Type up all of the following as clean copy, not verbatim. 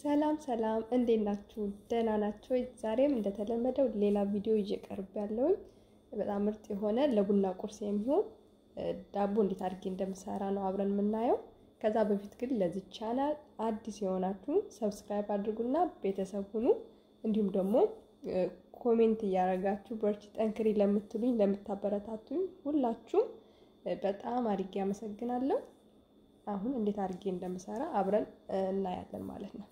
ሰላም ሰላም እንዴት ናችሁ? ደህና ናችሁ? ዛሬም እንደተለመደው ሌላ ቪዲዮ ይዤ ቀርቤያለሁኝ። በጣም ምርጥ የሆነ ለቡና ቁርስ የሚሆን ዳቦ እንዴት አድርጌ እንደምሰራ ነው አብረን የምናየው። ከዛ በፊት ግን ለዚህ ቻናል አዲስ የሆናችሁ subscribe አድርጉና ቤተሰብ ሁኑ። እንዲሁም ደግሞ comment እያደረጋችሁ በርቺ ጠንክሪ ለምትሉኝ ለምታበረታቱኝ ሁላችሁም በጣም አድርጌ አመሰግናለሁ። አሁን እንዴት አድርጌ እንደምሰራ አብረን እናያለን ማለት ነው።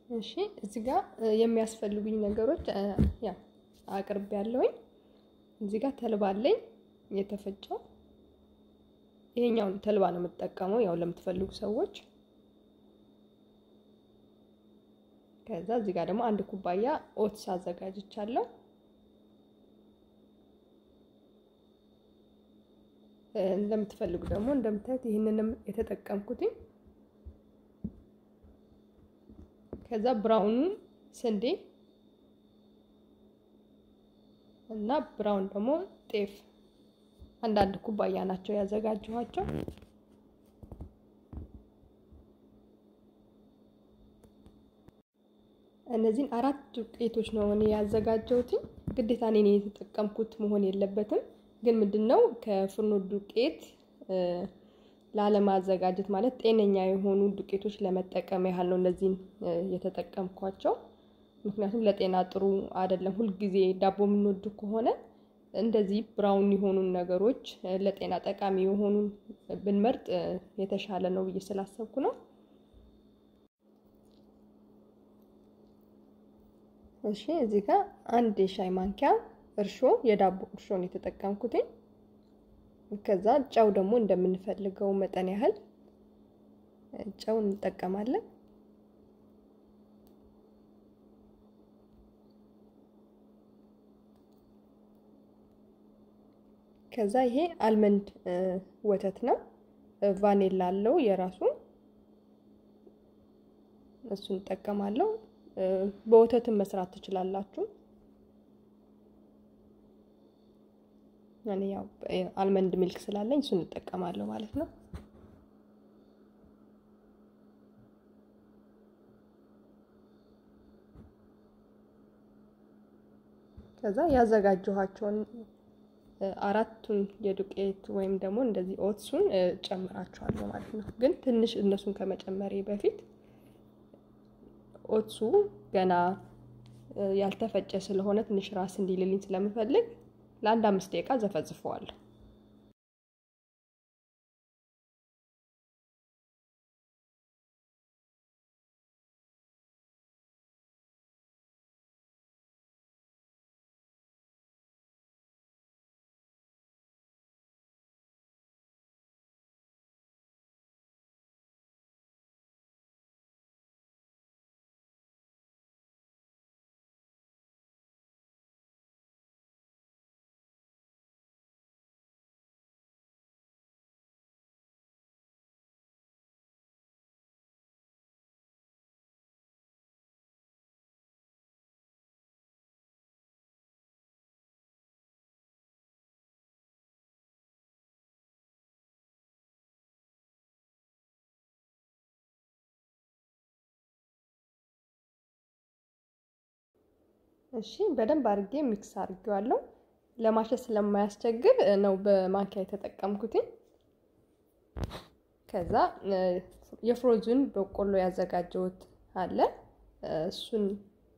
እሺ እዚህ ጋር የሚያስፈልጉኝ ነገሮች ያው አቅርቤያለሁኝ። እዚህ ጋር ተልባ አለኝ የተፈጨው። ይሄኛውን ተልባ ነው የምጠቀመው ያው ለምትፈልጉ ሰዎች። ከዛ እዚህ ጋር ደግሞ አንድ ኩባያ oats አዘጋጅቻለሁ። እንደምትፈልጉ ደግሞ እንደምታዩት ይሄንንም የተጠቀምኩትኝ። ከዛ brown ስንዴ እና brown ደግሞ ጤፍ አንዳንድ ኩባያ ናቸው ያዘጋጀኋቸው። እነዚህን አራት ዱቄቶች ነው እኔ ያዘጋጀሁት። ግዴታ እኔ የተጠቀምኩት መሆን የለበትም፣ ግን ምንድነው ከፍርኖ ዱቄት ላለማዘጋጀት ማለት ጤነኛ የሆኑ ዱቄቶች ለመጠቀም ያህል ነው እነዚህን የተጠቀምኳቸው። ምክንያቱም ለጤና ጥሩ አይደለም። ሁል ጊዜ ዳቦ የምንወድ ከሆነ እንደዚህ ብራውን የሆኑ ነገሮች ለጤና ጠቃሚ የሆኑ ብንመርጥ የተሻለ ነው ብዬ ስላሰብኩ ነው። እሺ እዚህ ጋር አንድ የሻይ ማንኪያ እርሾ የዳቦ እርሾ ነው የተጠቀምኩት። ከዛ ጨው ደግሞ እንደምንፈልገው መጠን ያህል ጨው እንጠቀማለን። ከዛ ይሄ አልመንድ ወተት ነው፣ ቫኒላ አለው የራሱ፣ እሱን እንጠቀማለሁ። በወተትም መስራት ትችላላችሁ። እኔ ያው አልመንድ ሚልክ ስላለኝ እሱን እጠቀማለሁ ማለት ነው። ከዛ ያዘጋጀኋቸውን አራቱን የዱቄት ወይም ደግሞ እንደዚህ oats ኡን ጨምራቸዋለሁ ማለት ነው። ግን ትንሽ እነሱን ከመጨመሬ በፊት oats ኡ ገና ያልተፈጨ ስለሆነ ትንሽ ራስ እንዲልልኝ ስለምፈልግ ለአንድ 5 ደቂቃ ዘፈዝፈዋለሁ። እሺ በደንብ አድርጌ mix አድርጌዋለሁ። ለማሸት ስለማያስቸግር ነው በማንኪያ የተጠቀምኩት። ከዛ የ frozen በቆሎ ያዘጋጀሁት አለ እሱን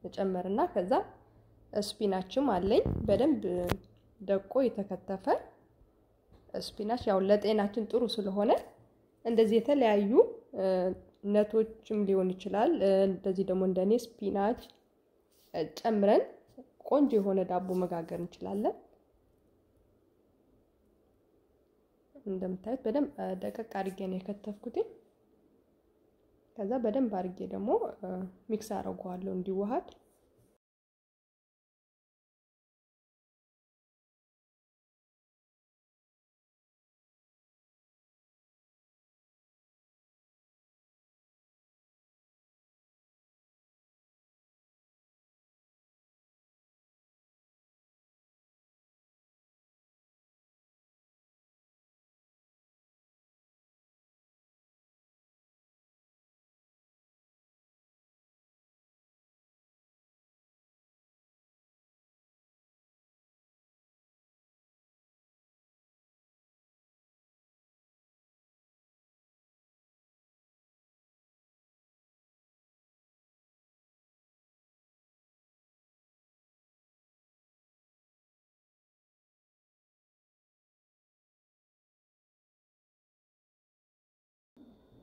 መጨመርና ከዛ spinach ም አለኝ በደንብ ደቆ የተከተፈ spinach ያው ለጤናችን ጥሩ ስለሆነ እንደዚህ የተለያዩ nut ኦችም ሊሆን ይችላል። እንደዚህ ደግሞ እንደኔ spinach ጨምረን ቆንጆ የሆነ ዳቦ መጋገር እንችላለን። እንደምታዩት በደንብ ደቀቅ አድርጌ ነው የከተፍኩት። ከዛ በደንብ አድርጌ ደግሞ mix አደርገዋለሁ እንዲዋሃድ።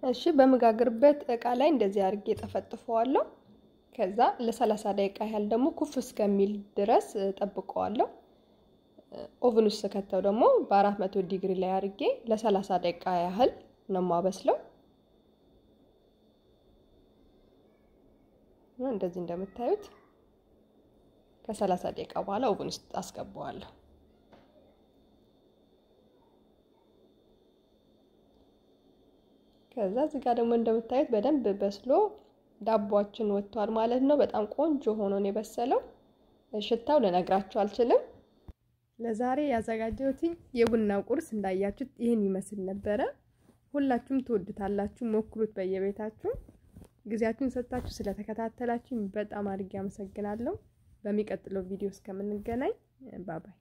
እሺ በምጋግርበት እቃ ላይ እንደዚህ አድርጌ ጠፈጥፈዋለሁ። ከዛ ለ30 ደቂቃ ያህል ደግሞ ኩፍ እስከሚል ድረስ ጠብቀዋለሁ። oven ውስጥ ከተው ደግሞ በ400 ዲግሪ ላይ አድርጌ ለ30 ደቂቃ ያህል ነው የማበስለው። እንደዚህ እንደምታዩት ከ30 ደቂቃ በኋላ oven ውስጥ አስገባዋለሁ። ከዛ እዚህ ጋር ደግሞ እንደምታዩት በደንብ በስሎ ዳቦአችን ወጥቷል ማለት ነው። በጣም ቆንጆ ሆኖ ነው የበሰለው። ሽታው ልነግራችሁ አልችልም። ለዛሬ ያዘጋጀሁት የቡና ቁርስ እንዳያችሁት ይህን ይመስል ነበረ። ሁላችሁም ትወዱታላችሁ፣ ሞክሩት በየቤታችሁ። ጊዜያችሁን ሰጥታችሁ ስለተከታተላችሁ በጣም አድርጌ አመሰግናለሁ። በሚቀጥለው ቪዲዮ እስከምንገናኝ ባባይ።